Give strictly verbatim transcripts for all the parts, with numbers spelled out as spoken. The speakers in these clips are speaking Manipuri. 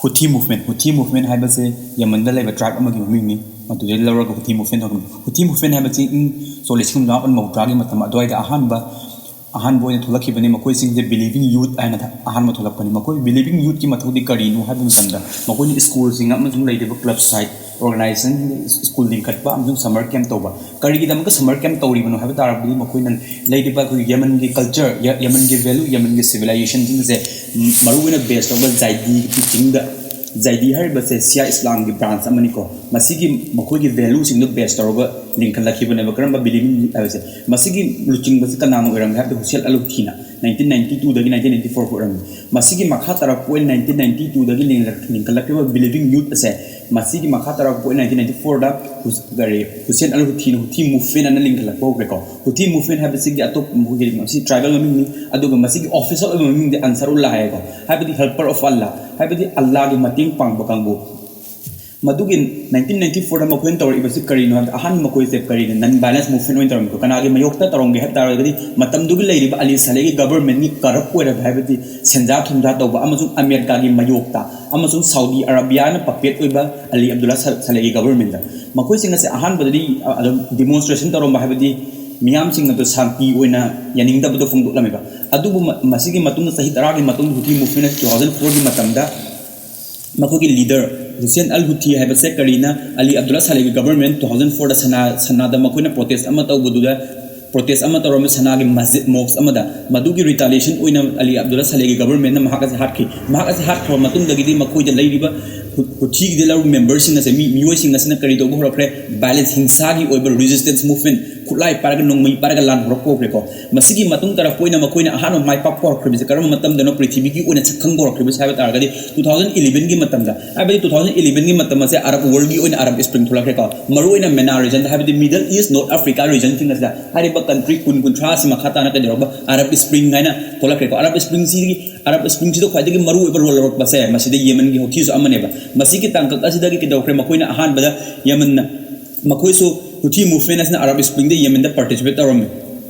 Houthi movement, Houthi movement ꯍꯥꯏꯕꯁꯦ ꯌꯃꯟꯗ ꯂꯩꯕ tribe ꯑꯃꯒꯤ ꯃꯃꯤꯡꯅꯤ꯫ ꯃꯗꯨꯗꯒꯤ ꯂꯧꯔꯒ Houthi movement ꯊꯣꯛꯈꯤꯕꯅꯤ꯫ Houthi movement ꯍꯥꯏꯕꯁꯤ ꯏꯪ ꯁꯣꯛ ꯂꯤꯁꯤꯡ ꯑꯃ ꯆꯃꯥꯄꯟ ꯃꯧꯗ꯭ꯔꯥꯒꯤ ꯃꯇꯝ ꯑꯗꯨꯋꯥꯏꯗ ꯑꯍꯥꯟꯕ ꯑꯍꯥꯟꯕ ꯑꯣꯏꯅ ꯊꯣꯛꯂꯛꯈꯤꯕꯅꯤ꯫ ꯃꯈꯣꯏꯁꯤꯡꯁꯦ believing youth ꯍꯥꯏꯅ ꯑꯍꯥꯟꯕ ꯊꯣꯛꯂꯛꯄꯅꯤ꯫ ꯃꯈꯣꯏ believing youthꯀꯤ ꯃꯊꯧꯗꯤ ꯀꯔꯤꯅꯣ ꯍꯥꯏꯕ ꯃꯇꯝꯗ, ꯃꯈꯣꯏꯅ schoolꯁꯤꯡ ꯑꯃꯁꯨꯡ ꯂꯩꯔꯤꯕ club side organizationꯁꯤꯡꯗ school ꯂꯤꯡꯈꯠꯄ ꯑꯃꯁꯨꯡ summer camp ꯇꯧꯕ꯫ ꯀꯔꯤꯒꯤꯗꯃꯛꯇ summer camp ꯇꯧꯔꯤꯕꯅꯣ ꯍꯥꯏꯕ ꯇꯥꯔꯕꯗꯤ, ꯃꯈꯣꯏꯅ ꯂꯩꯔꯤꯕ ꯑꯩꯈꯣꯏꯒꯤ ꯌꯃꯟꯒꯤ culture, ꯌ-, ꯌꯃꯟꯒꯤ value, ꯌꯃꯟꯒꯤ civilizationꯁꯤꯡꯁꯦ, ꯎꯝ, ꯃꯔꯨꯑꯣꯏꯅ base ꯇꯧꯕ ꯖꯥꯏꯗꯤ teachingꯗ, ꯖꯥꯏꯗꯤ ꯍꯥꯏꯔꯤꯕꯁꯦ ꯁꯤꯌꯥ ꯏꯁꯂꯥꯝꯒꯤ branch ꯑꯃꯅꯤꯀꯣ꯫ ꯃꯁꯤꯒꯤ ꯃꯈꯣꯏꯒꯤ valueꯁꯤꯡꯗꯣ base ꯇꯧꯔꯒ ꯂꯤꯡꯈꯠꯂꯛꯈꯤꯕꯅꯦꯕ꯫ ꯀꯔꯝꯕ believing youth ꯍꯥꯏꯕꯁꯦ? ꯃꯁꯤꯒꯤ ꯂꯨꯆꯤꯡꯕꯁꯤ ꯀꯅꯥꯅ ꯑꯣꯏꯔꯝꯒꯦ ꯍꯥꯏꯕꯗ, ꯍꯨꯁꯦꯟ ꯑꯜ ꯍꯨꯊꯤꯅ nineteen ninety twoꯗꯒꯤ nineteen ninety four ꯐꯥꯎ ꯑꯣꯏꯔꯝꯃꯤ꯫ ꯃꯁꯤꯒꯤ ꯃꯈꯥ ꯇꯥꯔꯛꯄ ꯑꯣꯏꯅ nineteen ninety twoꯗꯒꯤ ꯂꯤꯡꯂꯛ-, ꯂꯤꯡꯈꯠꯂꯛꯈꯤꯕ believing youth ꯑꯁꯦ, ꯃꯁꯤꯒꯤ ꯃꯈꯥ ꯇꯥꯔꯛꯄ ꯑꯣꯏꯅ nineteen ninety fourꯗ ꯍꯨ-, ꯀꯔꯤ, ꯍꯨꯁꯦꯟ ꯑꯜ ꯍꯨꯊꯤꯅ Houthi movement ꯑꯅ ꯂꯤꯡꯈꯠꯂꯛꯄ ꯍꯧꯈ꯭ꯔꯦꯀꯣ꯫ Houthi movement ꯍꯥꯏꯕꯁꯤꯒꯤ ꯑꯇꯣꯞꯄ ꯃꯈꯣꯏꯒꯤ ꯃꯁꯤ tribal ꯃꯃꯤꯡꯅꯤ, ꯑꯗꯨꯒ ꯃꯁꯤꯒꯤ official ꯑꯣꯏꯕ ꯃꯃꯤꯡꯗꯤ Ansarullah ꯍꯥꯏꯌꯦꯀꯣ, ꯍꯥꯏꯕꯗꯤ helper of Allah, ꯍꯥꯏꯕꯗꯤ ꯑꯜꯂꯥꯒꯤ ꯃꯇꯦꯡ ꯄꯥꯡꯕ ꯀꯥꯡꯕꯨ꯫ ꯃꯗꯨꯒꯤ nineteen ninety fourꯗ ꯃꯈꯣꯏꯅ ꯇꯧꯔꯛꯏꯕꯁꯤ ꯀꯔꯤꯅꯣ ꯍꯥꯏꯕꯗ, ꯑꯍꯥꯟꯕ ꯃꯈꯣꯏꯁꯦ ꯀꯔꯤꯅꯣ, non violence movement ꯑꯣꯏꯅ ꯇꯧꯔꯝꯃꯤꯀꯣ꯫ ꯀꯅꯥꯒꯤ ꯃꯥꯌꯣꯛꯇ ꯇꯧꯔꯝꯒꯦ ꯍꯥꯏꯕ ꯇꯥꯔꯒꯗꯤ, ꯃꯇꯝꯗꯨꯒꯤ ꯂꯩꯔꯤꯕ ꯑꯂꯤ ꯁꯥꯂꯦꯒꯤ governmentꯀꯤ corrupt ꯑꯣꯏꯔꯕ, ꯍꯥꯏꯕꯗꯤ ꯁꯦꯟꯖꯥ ꯊꯨꯝꯖꯥ ꯇꯧꯕ ꯑꯃꯁꯨꯡ ꯑꯃꯦꯔꯤꯀꯥꯒꯤ ꯃꯥꯌꯣꯛꯇ ꯑꯃꯁꯨꯡ ꯁꯥꯎꯗꯤ ꯑꯔꯥꯕꯤꯌꯥꯅ puppet ꯑꯣꯏꯕ ꯑꯂꯤ ꯑꯕꯗꯨꯜꯂꯥ ꯁꯥ-, ꯁꯥꯂꯦꯒꯤ governmentꯗ꯫ ꯃꯈꯣꯏꯁꯤꯡ ꯑꯁꯦ ꯑꯍꯥꯟꯕꯗꯗꯤ, ꯑ, ꯑꯗꯨꯝ demonstration ꯇꯧꯔꯝꯕ, ꯍꯥꯏꯕꯗꯤ ꯃꯤꯌꯥꯝꯁꯤꯡ ꯑꯗꯨ ꯁꯥꯟꯇꯤ ꯑꯣꯏꯅ ꯌꯥꯅꯤꯡꯗꯕꯗꯣ ꯐꯣꯡꯗꯣꯛꯂꯝꯃꯤꯕ꯫ ꯑꯗꯨꯕꯨ ꯃ-, ꯃꯁꯤꯒꯤ ꯃꯇꯨꯡꯗ ꯆꯍꯤ ꯇꯔꯥꯒꯤ ꯃꯇꯨꯡꯗ Houthi movement ꯑꯁꯤ two thousand fourꯒꯤ ꯃꯇꯝꯗ ꯃꯈꯣꯏꯒꯤ leader ꯍꯨꯁꯦꯟ ꯑꯜ ꯍꯨꯊꯤ ꯍꯥꯏꯕꯁꯦ ꯀꯔꯤꯅ ꯑꯂꯤ ꯑꯕꯗꯨꯜꯂꯥ ꯁꯥꯂꯦꯒꯤ government two thousand fourꯗ ꯁꯅꯥ, ꯁꯅꯥꯗ ꯃꯈꯣꯏꯅ protest ꯑꯃ ꯇꯧꯕꯗꯨꯗ, protest ꯑꯃ ꯇꯧꯔꯝꯃꯤ ꯁꯅꯥꯒꯤ ꯃꯁꯖꯤꯗ, mosque ꯑꯃꯗ꯫ ꯃꯗꯨꯒꯤ retaliation ꯑꯣꯏꯅ ꯑꯂꯤ ꯑꯕꯗꯨꯜꯂꯥ ꯁꯥꯂꯦꯒꯤ governmentꯅ ꯃꯍꯥꯛ ꯑꯁꯤ ꯍꯥꯠꯈꯤ꯫ ꯃꯍꯥꯛ ꯑꯁꯤ ꯍꯥꯠꯈ꯭ꯔꯕ ꯃꯇꯨꯡꯗꯒꯤꯗꯤ ꯃꯈꯣꯏꯗ ꯂꯩꯔꯤꯕ ꯍꯨ-, ꯍꯨꯊꯤꯒꯤꯗ ꯂꯩꯔꯤꯕ memberꯁꯤꯡ ꯑꯁꯦ, ꯃꯤ, ꯃꯤꯑꯣꯏꯁꯤꯡ ꯑꯁꯤꯅ ꯀꯔꯤ ꯇꯧꯕ ꯍꯧꯔꯛꯈ꯭ꯔꯦ? Violence, ꯍꯤꯡꯁꯥꯒꯤ ꯑꯣꯏꯕ resistance movement, ꯈꯨꯠꯂꯥꯏ ꯄꯥꯏꯔꯒ, ꯅꯣꯡꯃꯩ ꯄꯥꯏꯔꯒ ꯂꯥꯟ ꯍꯧꯔꯛꯄ ꯍꯧꯈ꯭ꯔꯦꯀꯣ꯫ ꯃꯁꯤꯒꯤ ꯃꯇꯨꯡ ꯇꯥꯔꯛꯄ ꯑꯣꯏꯅ ꯃꯈꯣꯏꯅ ꯑꯍꯥꯟꯕ ꯃꯥꯏ ꯄꯥꯛꯄ ꯍꯧꯔꯛꯈ꯭ꯔꯤꯕꯁꯤ ꯀꯔꯝꯕ ꯃꯇꯝꯗꯅꯣ, ꯄ꯭ꯔꯤꯊꯤꯕꯤꯒꯤ ꯑꯣꯏꯅ ꯁꯛ ꯈꯪꯕ ꯍꯧꯔꯛꯈ꯭ꯔꯤꯕꯁꯤ ꯍꯥꯏꯕ ꯇꯥꯔꯒꯗꯤ, two thousand elevenꯒꯤ ꯃꯇꯝꯗ, ꯍꯥꯏꯕꯗꯤ two thousand elevenꯒꯤ ꯃꯇꯝ ꯑꯁꯦ Arab worldꯒꯤ ꯑꯣꯏꯅ Arab Spring ꯊꯣꯛꯂꯛꯈ꯭ꯔꯦꯀꯣ꯫ ꯃꯔꯨꯑꯣꯏꯅ MENA regionꯗ, ꯍꯥꯏꯕꯗꯤ Middle East, North Africa regionꯁꯤꯡ ꯑꯁꯤꯗ ꯍꯥꯏꯔꯤꯕ country ꯀꯨꯟ, ꯀꯨꯟꯊ꯭ꯔꯥ ꯑꯁꯤ ꯃꯈꯥ ꯇꯥꯅ ꯀꯩꯗꯧꯔꯕ, Arab Spring ꯍꯥꯏꯅ ꯊꯣꯛꯂꯛꯈ꯭ꯔꯦꯀꯣ꯫ Arab Springꯁꯤꯒꯤ, Arab Springꯁꯤꯗ ꯈ꯭ꯋꯥꯏꯗꯒꯤ ꯃꯔꯨꯑꯣꯏꯕ role ꯂꯧꯔꯛꯄꯁꯦ ꯃꯁꯤꯗ ꯌꯦꯃꯟꯒꯤ ꯍꯨꯊꯤꯁꯨ ꯑꯃꯅꯦꯕ꯫ ꯃꯁꯤꯒꯤ ꯇꯥꯡꯀꯛ ꯑꯁꯤꯗꯒꯤ ꯀꯩꯗꯧꯈ꯭ꯔꯦ? ꯃꯈꯣꯏꯅ ꯑꯍꯥꯟꯕꯗ ꯌꯦꯃꯟꯅ, ꯃꯈꯣꯏꯁꯨ Houthi movement ꯑꯁꯤꯅ Arab Springꯗ ꯌꯦꯃꯟꯗ participate ꯇꯧꯔꯝꯃꯤ꯫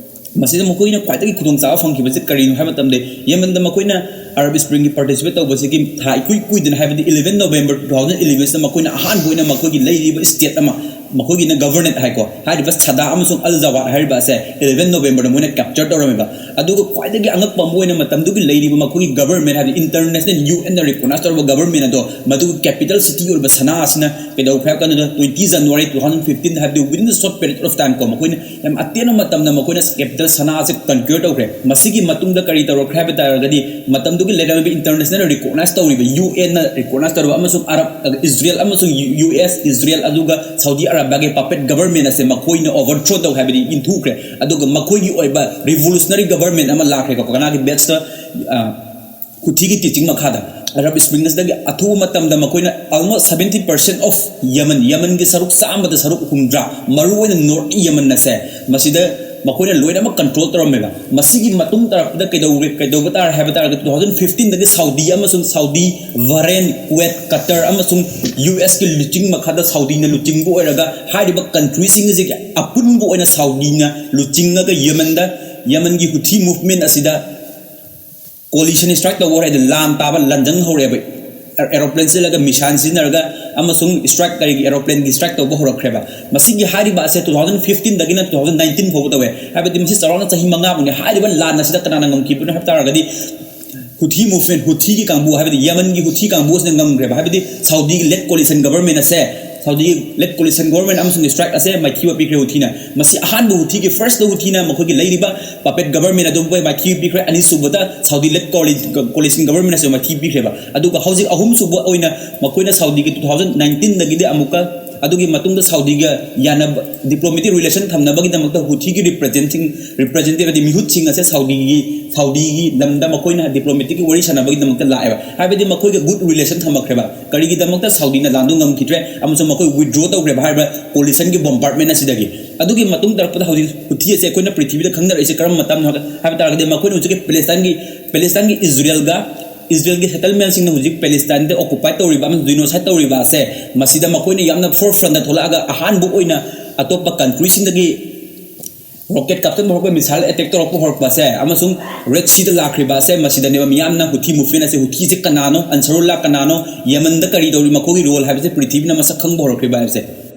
ꯃꯁꯤꯗ ꯃꯈꯣꯏꯅ ꯈ꯭ꯋꯥꯏꯗꯒꯤ ꯈꯨꯗꯣꯡꯆꯥꯕ ꯐꯪꯈꯤꯕꯁꯤ ꯀꯔꯤꯅꯣ ꯍꯥꯏꯕ ꯃꯇꯝꯗ, ꯌꯦꯃꯟꯗ ꯃꯈꯣꯏꯅ ꯑꯔꯕ ꯁ꯭ꯄ꯭ꯔꯤꯡꯒꯤ ꯄꯥꯔꯇꯤꯁꯤꯄꯦꯠ ꯇꯧꯕꯁꯤꯒꯤ ꯊꯥ ꯏꯀꯨꯏ ꯀꯨꯏꯗꯅ, ꯍꯥꯏꯕꯗꯤ eleven November two thousand eleven ꯁꯤꯗ ꯃꯈꯣꯏꯅ ꯑꯍꯥꯟꯕ ꯑꯣꯏꯅ ꯃꯈꯣꯏꯒꯤ ꯂꯩꯔꯤꯕ ꯁ꯭ꯇꯦꯠ ꯑꯃ, ꯃꯈꯣꯏꯒꯤꯅ ꯒꯕꯔꯅꯦꯟꯠ ꯍꯥꯏꯀꯣ, ꯍꯥꯏꯔꯤꯕ ꯁꯗꯥ ꯑꯃꯁꯨꯡ ꯑꯜ ꯖꯋꯥꯠ ꯍꯥꯏꯔꯤꯕ ꯑꯁꯦ eleven November ꯗ ꯃꯣꯏꯅ ꯀꯦꯞꯆꯔ ꯇꯧꯔꯝꯃꯦꯕ꯫ ꯑꯗꯨꯒ ꯈ꯭ꯋꯥꯏꯗꯒꯤ ꯑꯉꯛꯄ ꯑꯃ ꯑꯣꯏꯅ ꯃꯇꯝꯗꯨꯒꯤ ꯂꯩꯔꯤꯕ ꯃꯈꯣꯏꯒꯤ ꯒꯕꯔꯃꯦꯟꯠ, ꯍꯥꯏꯕꯗꯤ ꯏꯟꯇꯔꯅꯦꯁꯅꯦꯜ ꯌꯨ ꯑꯦꯟꯅ ꯔꯤꯀꯣꯛꯅꯥꯏꯖ ꯇꯧꯔꯕ ꯒꯕꯔꯃꯦꯟꯠ ꯑꯗꯣ, ꯃꯗꯨꯒꯤ ꯀꯦꯄꯤꯇꯦꯜ ꯁꯤꯇꯤ ꯑꯣꯏꯔꯤꯕ ꯁꯅꯥ ꯑꯁꯤꯅ ꯀꯩꯗꯧꯈ꯭ꯔꯦ ꯍꯥꯏꯕ ꯀꯥꯟꯗ, twenty January two thousand fifteen, ꯍꯥꯏꯕꯗꯤ within the short period of time ꯀꯣ, ꯃꯈꯣꯏꯅ ꯌꯥꯝ ꯑꯇꯦꯟꯕ ꯃꯇꯝꯗ ꯃꯈꯣꯏꯅ ꯀꯦꯄꯤꯇꯦꯜ ꯁꯅꯥ ꯑꯁꯦ ꯀꯟꯀ꯭ꯋꯦꯔ ꯇꯧꯈ꯭ꯔꯦ꯫ ꯃꯁꯤꯒꯤ ꯃꯇꯨꯡꯗ ꯀꯔꯤ ꯇꯧꯔꯛꯈ꯭ꯔꯦ ꯍꯥꯏꯕ ꯇꯥꯔꯒꯗꯤ, ꯃꯇꯝꯗꯨꯒꯤ ꯂꯩꯔꯝꯃꯤꯕ ꯏꯟꯇꯔꯅꯦꯁꯅꯦꯜ ꯔꯤꯀꯣꯛꯅꯥꯏꯖ ꯇꯧꯔꯤꯕ, ꯌꯨ ꯑꯦꯟꯅ ꯔꯤꯀꯣꯛꯅꯥꯏꯖ ꯇꯧꯔꯤꯕ, ꯑꯃꯁꯨꯡ ꯑꯔꯕ, ꯏꯖꯔꯦꯜ ꯑꯃꯁꯨꯡ ꯌꯨ ꯑꯦꯁ, ꯏꯖꯔꯦꯜ, ꯑꯗꯨꯒ ꯁꯥꯎꯗꯤ ꯑꯔꯥꯕꯤꯌꯥꯒꯤ ꯄꯄꯦꯠ ꯒꯕꯔꯃꯦꯟꯠ ꯑꯁꯦ ꯃꯈꯣꯏꯅ ꯑꯣꯚꯔꯊ꯭ꯔꯣ ꯇꯧ, ꯍꯥꯏꯕꯗꯤ ꯏꯟꯊꯨꯈ꯭ꯔꯦ꯫ ꯑꯗꯨꯒ ꯃꯈꯣꯏꯒꯤ ꯑꯣꯏꯕ ꯔꯤꯚꯣꯂꯨꯁꯅꯔꯤ ꯒꯕꯔꯃꯦꯟꯠ ꯑꯃ ꯂꯥꯛꯈ꯭ꯔꯦꯀꯣ, ꯀꯅꯥꯒꯤ ꯕꯦꯛꯁꯇ? ꯍꯨꯊꯤꯒꯤ ꯇꯤꯆꯤꯡ ꯃꯈꯥꯗ꯫ ꯑꯔꯕ ꯁ꯭ꯄ꯭ꯔꯤꯡ ꯑꯁꯤꯗꯒꯤ ꯑꯊꯨꯕ ꯃꯇꯝꯗ ꯃꯈꯣꯏꯅ almost seventy percent of ꯌꯃꯟ, ꯌꯃꯟꯒꯤ ꯁꯔꯨꯛ ꯆꯥꯝꯃꯗ ꯁꯔꯨꯛ ꯍꯨꯝꯗ꯭ꯔꯥ, ꯃꯔꯨꯑꯣꯏꯅ ꯅꯣꯔꯠ ꯌꯃꯟ ꯑꯁꯦ, ꯃꯁꯤꯗ ꯃꯈꯣꯏꯅ ꯂꯣꯏꯅꯃꯛ ꯀꯟꯇ꯭ꯔꯣꯜ ꯇꯧꯔꯝꯃꯦꯕ꯫ ꯃꯁꯤꯒꯤ ꯃꯇꯨꯡ ꯇꯥꯔꯛꯄꯗ ꯀꯩꯗꯧꯔꯦ, ꯀꯩꯗꯧꯕ ꯇꯥꯔꯦ ꯍꯥꯏꯕ ꯇꯥꯔꯒꯗꯤ, two thousand fifteen ꯗꯒꯤ ꯁꯥꯎꯗꯤ ꯑꯃꯁꯨꯡ ꯁꯥꯎꯗꯤ, ꯕꯍꯔꯦꯟ, ꯀꯨꯋꯦꯠ, ꯀꯇꯔ ꯑꯃꯁꯨꯡ ꯌꯨ ꯑꯦꯁꯀꯤ ꯂꯨꯆꯤꯡ ꯃꯈꯥꯗ ꯁꯥꯎꯗꯤꯅ ꯂꯨꯆꯤꯡꯕ ꯑꯣꯏꯔꯒ, ꯍꯥꯏꯔꯤꯕ ꯀꯟꯇ꯭ꯔꯤꯁꯤꯡ ꯑꯁꯤꯒꯤ ꯑꯄꯨꯟꯕ ꯑꯣꯏꯅ ꯁꯥꯎꯗꯤꯅ ꯂꯨꯆꯤꯡꯉꯒ ꯌꯃꯟꯗ, ꯌꯃꯟꯒꯤ ꯍꯨꯊꯤ ꯃꯨꯚꯃꯦꯟꯠ ꯑꯁꯤꯗ ꯀꯣꯂꯤꯁꯟ ꯁ꯭ꯇ꯭ꯔꯥꯏꯛ ꯇꯧꯕ ꯍꯧꯔꯦ꯫ ꯍꯥꯏꯗꯤ ꯂꯥꯟ ꯇꯥꯕ ꯂꯥꯟꯖꯪ ꯍꯧꯔꯦꯕ꯫ ꯑꯦꯔꯣꯄ꯭ꯂꯦꯟ ꯆꯦꯜꯂꯒ, ꯃꯤꯁꯥꯏꯜ ꯁꯤꯖꯤꯟꯅꯔꯒ ꯑꯃꯁꯨꯡ ꯁ꯭ꯇ꯭ꯔꯥꯏꯛ, ꯀꯔꯤꯒꯤ ꯑꯦꯔꯣꯄ꯭ꯂꯦꯟꯒꯤ ꯁ꯭ꯇ꯭ꯔꯥꯏꯛ ꯇꯧꯕ ꯍꯧꯔꯛꯈ꯭ꯔꯦꯕ꯫ ꯃꯁꯤꯒꯤ ꯍꯥꯏꯔꯤꯕ ꯑꯁꯦ two thousand fifteen ꯗꯒꯤꯅ two thousand nineteen ꯐꯥꯎꯕ ꯇꯧꯋꯦ꯫ ꯍꯥꯏꯕꯗꯤ ꯃꯁꯤ ꯆꯥꯎꯔꯥꯛꯅ ꯆꯍꯤ ꯃꯉꯥꯃꯨꯛꯅꯤ꯫ ꯍꯥꯏꯔꯤꯕ ꯂꯥꯟ ꯑꯁꯤꯗ ꯀꯅꯥꯅ ꯉꯝꯈꯤꯕꯅꯣ ꯍꯥꯏꯕ ꯇꯥꯔꯒꯗꯤ, ꯍꯨꯊꯤ ꯃꯨꯚꯃꯦꯟꯠ, ꯍꯨꯊꯤꯒꯤ ꯀꯥꯡꯕꯨ, ꯍꯥꯏꯕꯗꯤ ꯌꯃꯟꯒꯤ ꯍꯨꯊꯤ ꯀꯥꯡꯕꯨ ꯑꯁꯤꯅ ꯉꯝꯈ꯭ꯔꯦꯕ꯫ ꯍꯥꯏꯕꯗꯤ ꯁꯥꯎꯗꯤꯒꯤ ꯂꯦꯗ ꯀꯣꯂꯤꯁꯟ ꯒꯕꯔꯃꯦꯟꯠ ꯑꯁꯦ, ꯁꯥꯎꯗꯤꯒꯤ ꯂꯦꯗ ꯀꯣꯂꯤꯁꯟ ꯒꯕꯔꯃꯦꯟꯠ ꯑꯃꯁꯨꯡ ꯁ꯭ꯇ꯭ꯔꯥꯏꯛ ꯑꯁꯦ ꯃꯥꯏꯊꯤꯕ ꯄꯤꯈ꯭ꯔꯦ ꯍꯨꯊꯤꯅ꯫ ꯃꯁꯤ ꯑꯍꯥꯟꯕ ꯍꯨꯊꯤꯒꯤ, ꯐꯥꯔꯁꯇ ꯍꯨꯊꯤꯅ ꯃꯈꯣꯏꯒꯤ ꯂꯩꯔꯤꯕ ꯄꯄꯦꯠ ꯒꯕꯔꯃꯦꯟꯠ ꯑꯗꯨꯕꯨ ꯃꯥꯏꯊꯤꯕ ꯄꯤꯈ꯭ꯔꯦ꯫ ꯑꯅꯤꯁꯨꯕꯗ ꯁꯥꯎꯗꯤ ꯂꯦꯗ ꯀꯣꯂꯤꯁꯟ ꯒꯕꯔꯃꯦꯟꯠ ꯑꯁꯤꯕꯨ ꯃꯥꯏꯊꯤꯕ ꯄꯤꯈ꯭ꯔꯦꯕ꯫ ꯑꯗꯨꯒ ꯍꯧꯖꯤꯛ ꯑꯍꯨꯝꯁꯨꯕ ꯑꯣꯏꯅ ꯃꯈꯣꯏꯅ ꯁꯥꯎꯗꯤꯒꯤ two thousand nineteen ꯗꯒꯤꯗꯤ ꯑꯃꯨꯛꯀ, ꯑꯗꯨꯒꯤ ꯃꯇꯨꯡꯗ ꯁꯥꯎꯗꯤꯒ ꯌꯥꯅꯕ, ꯗꯤꯄ꯭ꯂꯣꯃꯦꯇꯤꯛ ꯔꯤꯂꯦꯁꯟ ꯊꯝꯅꯕꯒꯤꯗꯃꯛꯇ ꯍꯨꯊꯤꯒꯤ ꯔꯤꯄ꯭ꯔꯖꯦꯟꯇꯤꯡ, ꯔꯤꯄ꯭ꯔꯖꯦꯟꯇꯦꯇꯤꯚ, ꯍꯥꯏꯗꯤ ꯃꯤꯍꯨꯠꯁꯤꯡ ꯑꯁꯦ ꯁꯥꯎꯗꯤꯒꯤ, ꯁꯥꯎꯗꯤꯒꯤ ꯂꯝꯗ ꯃꯈꯣꯏꯅ ꯗꯤꯄ꯭ꯂꯣꯃꯦꯇꯤꯛꯀꯤ ꯋꯥꯔꯤ ꯁꯥꯟꯅꯕꯒꯤꯗꯃꯛꯇ ꯂꯥꯛꯑꯦꯕ꯫ ꯍꯥꯏꯕꯗꯤ ꯃꯈꯣꯏꯒ ꯒꯨꯗ ꯔꯤꯂꯦꯁꯟ ꯊꯝꯃꯛꯈ꯭ꯔꯦꯕ꯫ ꯀꯔꯤꯒꯤꯗꯃꯛꯇ? ꯁꯥꯎꯗꯤꯅ ꯂꯥꯟꯗꯨ ꯉꯝꯈꯤꯗ꯭ꯔꯦ ꯑꯃꯁꯨꯡ ꯃꯈꯣꯏ ꯋꯤꯗ꯭ꯔꯣ ꯇꯧꯈ꯭ꯔꯦꯕ ꯍꯥꯏꯔꯤꯕ ꯀꯣꯂꯤꯁꯟꯒꯤ ꯕꯣꯝꯕꯥꯔꯗꯃꯦꯟꯠ ꯑꯁꯤꯗꯒꯤ꯫ ꯑꯗꯨꯒꯤ ꯃꯇꯨꯡ ꯇꯥꯔꯛꯄꯗ ꯍꯧꯖꯤꯛ ꯍꯨꯊꯤ ꯑꯁꯦ ꯑꯩꯈꯣꯏꯅ ꯄ꯭ꯔꯤꯊꯤꯕꯤꯗ ꯈꯪꯅꯔꯛꯏꯁꯦ ꯀꯔꯝꯕ ꯃꯇꯝꯅꯣ ꯍꯥꯏꯕ ꯇꯥꯔꯒꯗꯤ, ꯃꯈꯣꯏꯅ ꯍꯧꯖꯤꯛꯀꯤ ꯄꯦꯂꯦꯁꯇꯥꯏꯟꯒꯤ, ꯄꯦꯂꯦꯁꯇꯥꯏꯟꯒꯤ ꯏꯖꯔꯦꯜꯒ, ꯏꯖꯔꯦꯜꯒꯤ ꯁꯦꯇꯜꯃꯦꯟꯠꯁꯤꯡꯅ ꯍꯧꯖꯤꯛ ꯄꯦꯂꯦꯁꯇꯥꯏꯟꯗ ꯑꯣꯀꯨꯄꯥꯏ ꯇꯧꯔꯤꯕ ꯑꯃꯁꯨꯡ ꯖꯤꯅꯣꯁꯥꯏꯠ ꯇꯧꯔꯤꯕ ꯑꯁꯦ, ꯃꯁꯤꯗ ꯃꯈꯣꯏꯅ ꯌꯥꯝꯅ ꯐꯣꯔ ꯐ꯭ꯔꯟꯗ ꯊꯣꯛꯂꯛꯑꯒ ꯑꯍꯥꯟꯕ ꯑꯣꯏꯅ ꯑꯇꯣꯞꯄ ꯀꯟꯇ꯭ꯔꯤꯁꯤꯡꯗꯒꯤ ꯔꯣꯀꯦꯠ ꯀꯥꯞꯁꯤꯟꯕ ꯍꯧꯔꯛꯄ, ꯃꯤꯁꯥꯏꯜ ꯑꯦꯇꯦꯛ ꯇꯧꯔꯛꯄ ꯍꯧꯔꯛꯄꯁꯦ, ꯑꯃꯁꯨꯡ ꯔꯦꯗ ꯁꯤꯗ ꯂꯥꯛꯈ꯭ꯔꯤꯕ ꯑꯁꯦ, ꯃꯁꯤꯗꯅꯦꯕ ꯃꯤꯌꯥꯝꯅ ꯍꯨꯊꯤ ꯃꯨꯚꯃꯦꯟ ꯑꯁꯦ, ꯍꯨꯊꯤꯁꯦ ꯀꯅꯥꯅꯣ, ꯑꯟꯁꯔꯨꯜꯂꯥ ꯀꯅꯥꯅꯣ, ꯌꯦꯃꯟꯗ ꯀꯔꯤ ꯇꯧꯔꯤ, ꯃꯈꯣꯏꯒꯤ ꯔꯣꯜ ꯍꯥꯏꯕꯁꯦ ꯄ꯭ꯔꯤꯊꯤꯕꯤꯅ ꯃꯁꯛ ꯈꯪꯕ ꯍꯧꯔꯛꯈ꯭ꯔꯤꯕ ꯍꯥꯏꯕꯁꯦ꯫